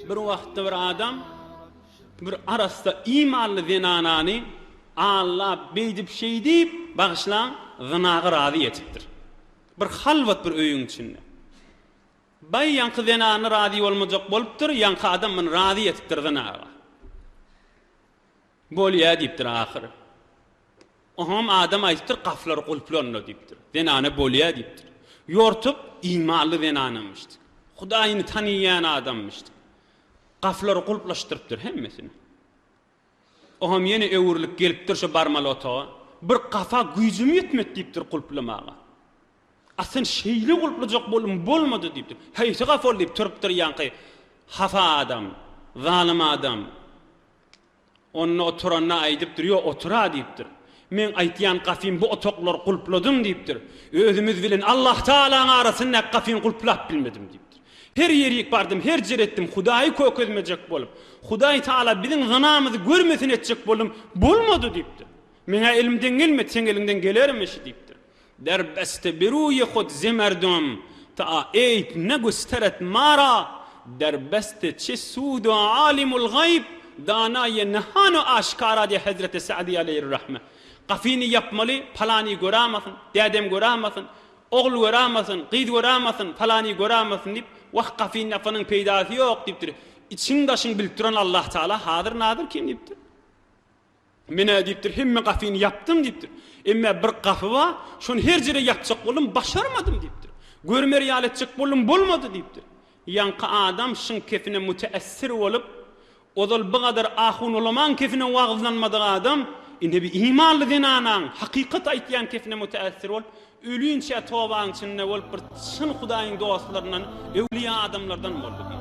Bir wagtda bir adam bir arassa imanly zenanany aldap, beýdip şeýdip, bagyşlaň, zynaga razy etipdir. Bir halwat bir öýüň içinde. Baý ýaňky zenany razy bolmajak bolupdyr, ýaňky adam muny razy etipdir zynaga. Bolýa diýipdir ahyry. Oňam adam aýdypdyr, gapylar gulplandy diýipdir. Zenana bolýa diýipdir. Ýortup, imanly zenanamyşdyk. Hudaýyny tanyýan adammyşdyk. Gapylary gulplaşdyrypdyr hemmesini. Oňam ýene öwrülip gelipdir şo barmaly otaga. Bir gapa güýjüm ýetmedi diýipdir gulplamaga. A sen şeýle gulplajak boldum, bolmady diýipdir. Haýsy gapy ol diýip turupdyr ýaňky hapa adam, zalym adam. Onda oturanda aýdypdyr, Ýok, otur-a diýipdir. Meň aýtýan gapym bu otaklary gulpladym diýipdir. Özümiz bilen Allahtagalaň arasyndaky gapyny gulplap bilmedim diýipdir. Her ýerik bardym, her jer etdim, Hudaýy kökezmejek bolup, Hudaý Tagala biziň zynamyzy görmesin etjek boldum, bolmady diýipdir. Meň-ä elimden gelmedi, seň eliňden gelermiş diýipdir. Der beste biruýi hud ze merdum ta eýp ne gusteret mara der beste çe sudu alimul gaýb danaýe nehanu aşkara diýýär Hezreti Sa'di aleýhir-rahme. Gapyny ýapmaly, palany göramasyn, dädem göramasyn, ogul göramasyn, gyz göramasyn, palany göramasyn diýip, wah gapyny ýapanyň peýdasy ýok diýipdir. Içiň-daşyň bilip duran Allah Taala hazyr-nazyr kim diýipdir. Men-ä diýipdir, hemme gapyny ýapdym diýipdir. Emmä bir gapy bar, şony her ýere ýapjak boldum, başarmadym diýipdir. Görmer ýaly etjek boldum, bolmady diýipdir. Ýaňky adam şyň kefine müteessir bolup, ozal bu gadar ahun-ulamaň kefine wagyzlanmadyk adam, indi bir imanly zenanaň hakykat aýtýan kefine müteessir bolup, ölinçä tobaň içinde bolup bir çyn Hudaýyň dostlaryndan, öwlüýä adamlardan boldy diýipdir.